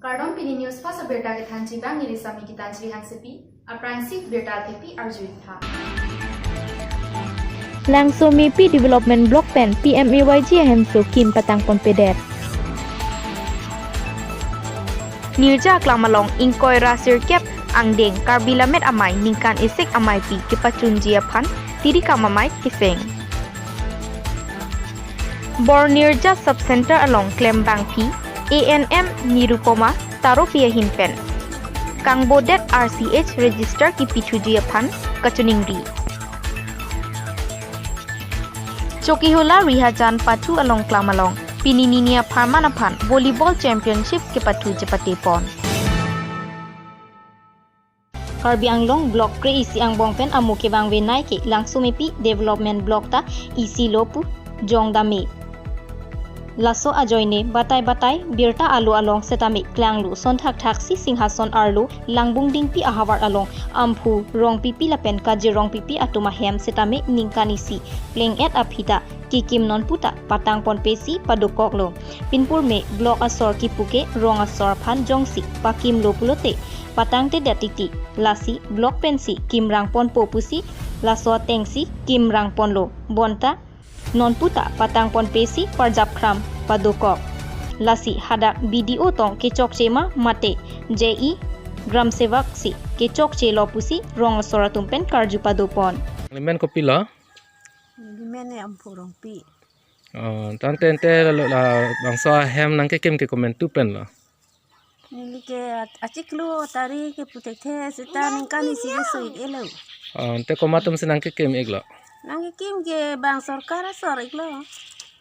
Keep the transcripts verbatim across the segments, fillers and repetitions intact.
Kardom, pini News Fast abirta kethanji abang neli Sami Gitanjali Hansepi. Aphrangsi birta thepi arju-ik tha. Langsomepi Development Block pen P M A Y G ahemso kim patangponpedet. Nirja aklam along ingkoi ra sirkep angdeng Karbi Lammet Amei ningkan isik ameipi kepachunji aphan tirikam amei keseng. Bornirja Sub Center along klembangpi A N M Nirupoma Taropi ahin pen kangbodet R C H register kipithuji aphan kachiningri. Chokihola Rihajan Pathu along klam along pini nini apharman aphan volleyball championship kepathu chepatepon. Karbi Anglong Block kre-isi angbong pen amo kevangve nei ke Langsomepi Development Block ta isi lo pu jong dame. Laso ajoine batai batai birta alo along setame klanglo, son thakthak si Singhason arlo Langbungdingpi ahavar along Amphu Rongpipi lapen Kajir Rongpipi atum ahem setame ningkan isi pleng-et aphi ta kekim nonpu ta patangponpe si padokoklo. Pinpur me block asor kipu ke rong asor aphan jongsi pakimlo pulote patangtedet titi, lasi block pensi kimrangponpo pusi laso atengsi kimrangponlo. Bonta nonpu ta patangponpe si parjapkhram padokok. Lasi hadak B D O tong kechokche ma mate J E Gram Sevak si kechokchelo pusi rong asor atum pen karju padopon. Nangli men kopilo? Neli men e Amphu Rongpi. Oh, tangte ante la, la, bangso ahem nangkekim ke komantu penlo? Neli ke at-, achiklo tari ke puthekthe seta ningkan isi ke so-ik-etlo. Oh, ante komat atumsi nangkekim-iklo? Nangkekim ke bang sorkar asor-iklo.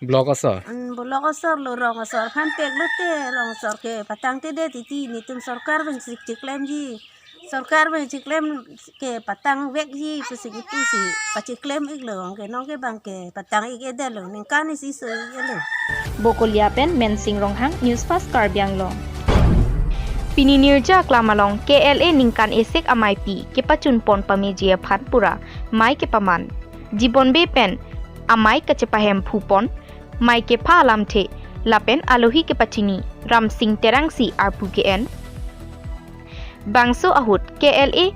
Block asor? Hmm, block asor lo, rong asor aphan peklote, rong asor ke patangtedet titi, netum sorkar pen si chiklemji. Sorkar pen chiklem ke patangvekji pusi kipusi pachiklem-iklo, anke nonke bang ke patang-ik-etlo, ningkan isi so-ik-etlo. Bokolia pen Mensing Ronghang, News Fast Karbi Anglong. Pini Nirja aklam along K L A ningkan isik ameipi kepachunpon pameji aphan pura mei kepaman, jibon be pen amei kachepahemphupon, mei kepha alamthe lapen alohi kepachini Ramsing Terangsi arpu ke-en. Bangso ahut K L A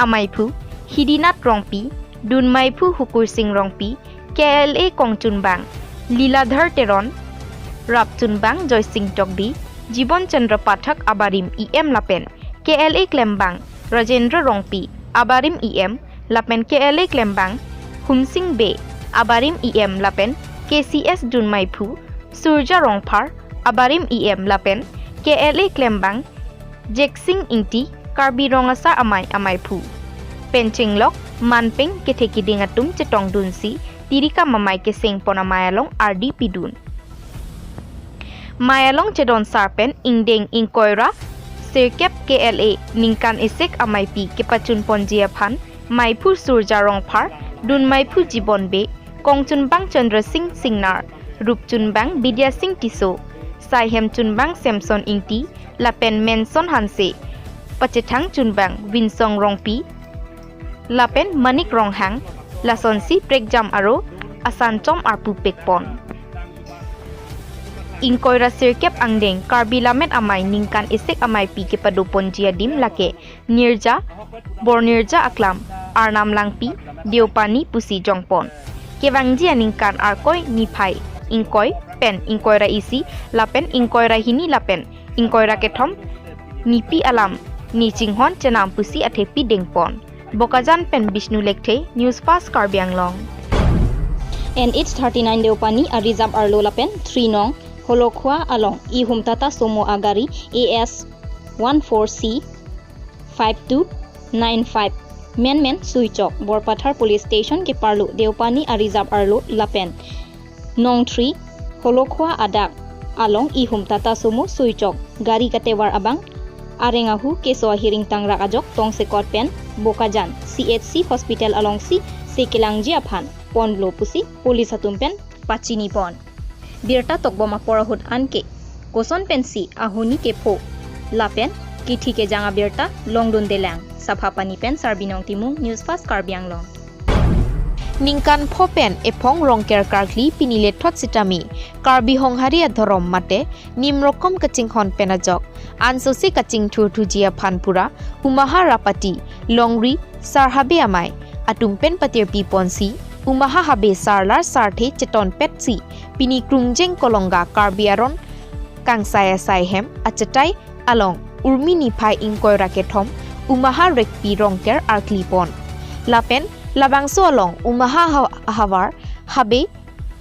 ameiphu Hidinath Rongpi, dunmeiphu Hukursing Rongpi, K L A kongchunbang Liladhar Teron, rapchunbang Joysing Tokbi, Jibon Chandra Pathak abarim E M lapen K L A klembang Rajendra Rongpi abarim E M lapen K L A klembang Humsing Bey abarim E M lapen K C S dunmeiphu Surja Rongphar abarim E M lapen K L A klembang Jeksing Ingti, Karbi Rong Asar Amei ameiphu pen chenglok manpeng kethe kiding atum chetongdunsi tirikam amei kesengpon amei along ardi pidun. Mei along chedon sar pen ingdeng ingkoi ra sirkep K L A ningkan isik ameipi kepachunponji aphan meiphu Surja Rongphar, dunmeiphu Jibon Bey, kongchunbang Chandra Sing Singnar, rupchunbang Bidya Sing Tisso, saihemchunbang Samson Ingti lapen Menson Hanse, pachethangchunbang Winsong Rongpi lapen Manik Ronghang, lasonsi prekjam aro asanchom arpu pekpon. Ingkoi ra sirkep angdeng Karbi Lammet Amei ningkan isik ameipi kepadoponji adim lake Nirja, Bornirja aklam, Arnam Langpi, Deopani pusi jongpon. Kevangji aningkan Arkoi niphai ingkoi pen ingkoi ra isi lapen ingkoi ra hini lapen ingkoi ra kethom nipi alam nechinghon chenam pusi athepi dengpon. Bokajan pen Bishnu Lekthe, News Fast Karbi Anglong. N H thirty-nine Deopani a-reserve arlo lapen three nong Holokhua along ihum Tata Sumo agari A S one four C five two nine five menmen suichok Borpathar Police Station keparlo Deopani a-reserve arlo lapen nong three Holokhua adak along ihum Tata Sumo suichok gari katevar abang areng ahu keso ahiring tangrak ajok tongsekot pen Bokajan C H C hospital alongsi sekelangji aphan ponlo pusi police atum pen pachinipon. Birta tokbom apor ahut anke koson pensi ahuni kepho lapen kithi kejang abirta longdundelang. Saphapani pen Sarbinong Timung, News Fast Karbi Anglong. Ningkan pho pen ephong Rongker karkli pini lethot sitame Karbi Honghari adhorom mate nimrokom kachinghon pen ajok ansose kachingthurthuji aphan pura Umaha Rapati, Longri, Sar Habe amei atum pen patirpi ponsi Umaha Habe sarlar sarthe cheton petsi pini Krungjeng Kolonga Karbi Aron kangsai asai hem achetai along Urmi niphai ingkoi ra kethom Umaha Rekpi Rongker arkli pon. Lapen labangso along Umaha ha- havar, Habe,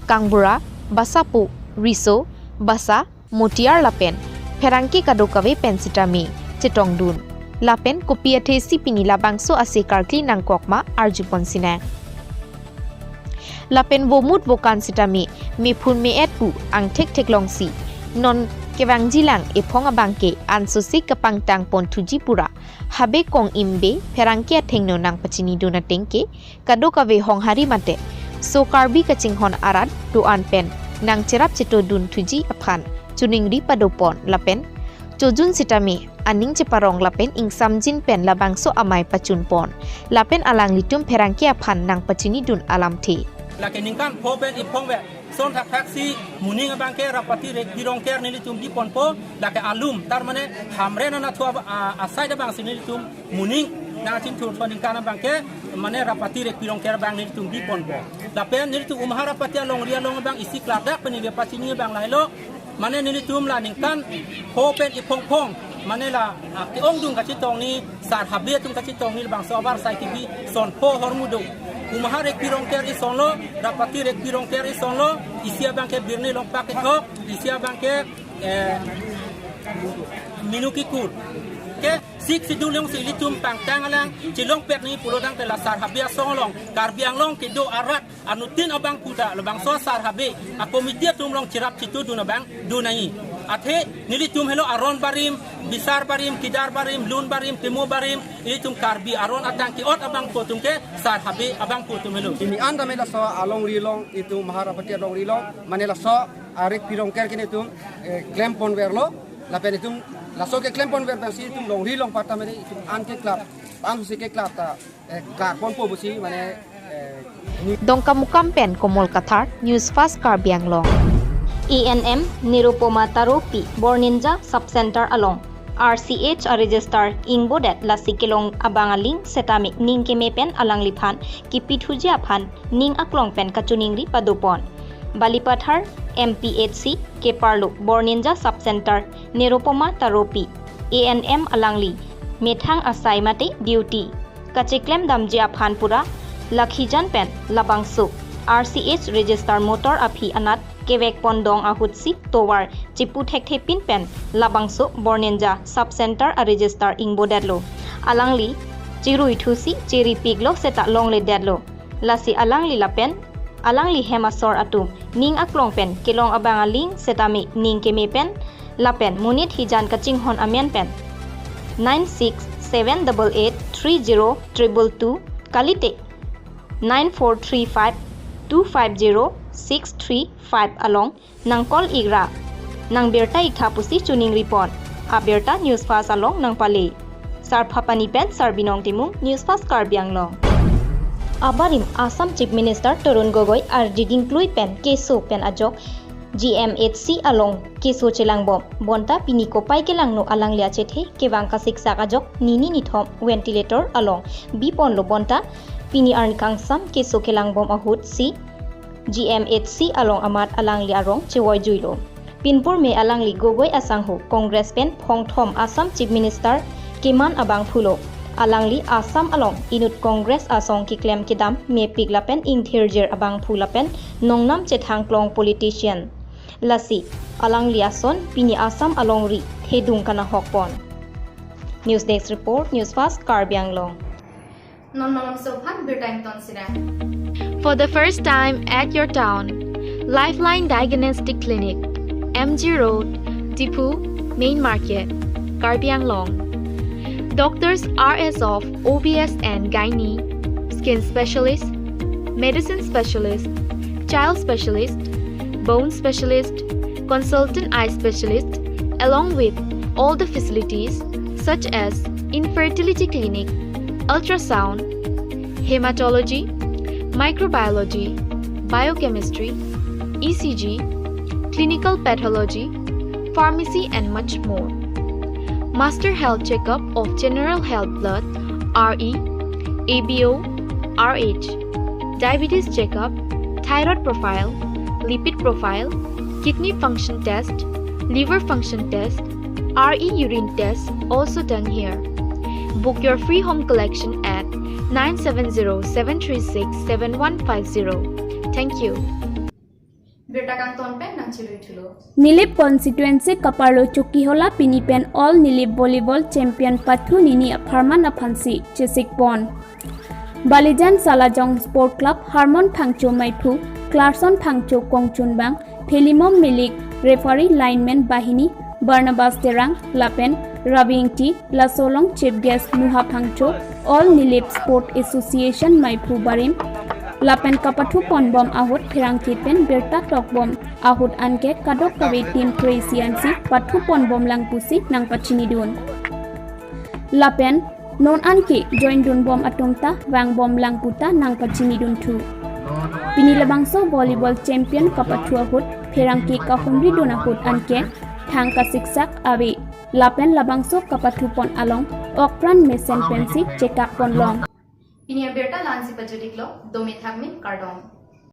Kangbura, Basapo, Riso, Basa, Motiar lapen pherangke kadokave pen sitame chetongdun. Lapen kopi athesi pini labangso ase karkli nangkok ma arjupon sinang. Lapen vomut vokan sitame mephun me-et pu angthek theklongsi non kevangjilang ephong abangke ansose kapangtang ponthuji pura Habe kong-imbe pherangke athengno nangpachinidun atengke kadokave Honghari mate so Karbi kachinghon arat do-an pen nangcherap chetodunthuji aphan choningri padopon lapen chojun sitame aning cheparong lapen ingsamjin pen labangso amei pachunpon. Lapen alanglitum pherangke aphan nangpachinidun alamthe. Lake ningkan pho pen ephong ve son thakthak si moning abangke Rapati Rekpi Rongker nelitum biponpo, lake alum, tar mane hamren anatthu ab- a- asai abangsi nelitum moning nangchinthurthu aningkan abangke mane Rapati Rekpi Rongker abang nelitum biponpo. Lapen nelitum Umaha Rapati alongri along abang isi klardak pen neli pachini abang lahelo, mane nelitum la ningkan pho pen ephong phong, mane la, ah, ke-ongdung kachetongni, Sar Habe atum kachetongni labangso avar sai kebi son pho hormu do. Umaha Rekpi Rongker isonlo, Rapati Rekpi Rongker isonlo, isi abangke Birni Longpak kethok, isi abangke, eh, Minuki Kur. Ke Sixth Schedule alongsi ilitum pangtang alang chelongpet nangji pulo tangte la Sar Habe asong along Karbi Anglong kedo arat anuttin abang puta labangso Sar Habe a committee atum along cherap chetodun abang do nangji. Athe nelitum helo aron barim, bisar barim, kedar barim, lun barim, temo barim, ilitum Karbi aron atang ke-ot abangphu atum ke Sar Habe abangphu atum helo. Pini an tame laso alongri along, itum Umaha Rapati alongri along, mane laso a Rekpi Rongker ke nelitum, eh, klemponverlo, lapen itum laso keklemponver pensi itum longri along patta mane itum an keklap, an si keklap ta, eh, klarponpo pusi mane, eh, ni- Dongkamukam pen Komol Kathar, News Fast Karbi Anglong. A N M Nirupoma Taro Pi Borninja Sub Center along R C H a register ingbodet lasi kelong abang aling setame ning keme pen alangliphan kipithuji aphan ning aklong pen kachoningri padopon. Balipathar M P H C keparlo Borninja Sub Center Nirupoma Taro Pi A N M alangli methang asai mate duty kacheklem damji aphan pura Lakhijan pen labangso R C H register motor aphi anat kevekpon dong ahutsi tovar chipu thekthepin pen labangso Borninja Sub Center a register ingbodetlo. Alangli chiruithusi chiripiklo seta longledetlo. Lasi alangli lapen alangli hem asor atum ning aklong pen kelong abang aling setame ning keme pen lapen monit hijan kachinghon amen pen nine six seven double eight three zero triple two kalite nine four three five two five zero six three five along nang call ikra, nang birta iktha pusi choningripon. Abirta News Fast along nangpale. Sarphapani pen Sarbinong Timung, News Fast Karbi Anglong. Abarim Assam Chief Minister Tarun Gogoi arjiding klui pen keso pen ajok G M H C along keso chelangbom. Bonta pini kopai kelangno alangli achethe kevang kasiksak ajok nini nithom ventilator along biponlo bonta pini arni kangsam keso kelangbom ahutsi G M H C along amat alangli arong chevoijuilo. Pinpur me alangli Gogoi asangho Congress pen phongthom Assam Chief Minister keman abangphulo. Alangli Assam along inut Congress asong keklem kedam mepik lapen ingthirjir abangphu lapen nongnam chethangklong politician. Lasi alangli ason pini Assam alongri thedung kanahokpon. News Desk Report, News Fast Karbi Anglong. Non malomso aphan birta ingtonsinang. For the first time at your town, Lifeline Diagnostic Clinic, M G Road, Diphu, Main Market, Karbi Anglong. Doctors are as of O B S and gynae, skin specialist, medicine specialist, child specialist, bone specialist, consultant eye specialist, along with all the facilities such as infertility clinic, ultrasound, hematology, microbiology, biochemistry, E C G, clinical pathology, pharmacy, and much more. Master health checkup of general health blood, R E, A B O, R H, diabetes checkup, thyroid profile, lipid profile, kidney function test, liver function test, R E urine test also done here. Book your free home collection at nine seven zero seven three six seven one five zero. Thank you. Birta kangton pen nangchirui thulo. Nilip constituency kaparlo Chokihola pini pen All Nilip Volleyball Champion pathu nini apharman aphansi chesikpon. Balijan Salajong Sport Club Harmon Phangcho maiphu, Clarkson Phangcho kongchunbang, Thelimom Milik, referee, lineman Bahini, Barnabas Terang, lapen Ravi Ingti, laso along chief guest Nuha Phangcho, All Nilip Sport Association maiphu barim, lapen kapathuponbom ahut pherangke pen birta tokbom ahut anke kadokave team three C M C pathuponbomlang pusi nangpachinidun. Lapen non anke join dunbom atum ta vangbomlang puta nangpachinidun thu. Pini labangso volleyball champion kapathu ahut pherangke kahumridun ahut anke thang kasiksak ave. Lapen labangso kapathupon along okpran mesen pensi chekakponlong. Pini abirta la-ansi pajut-iklo, dome thakme, kardom.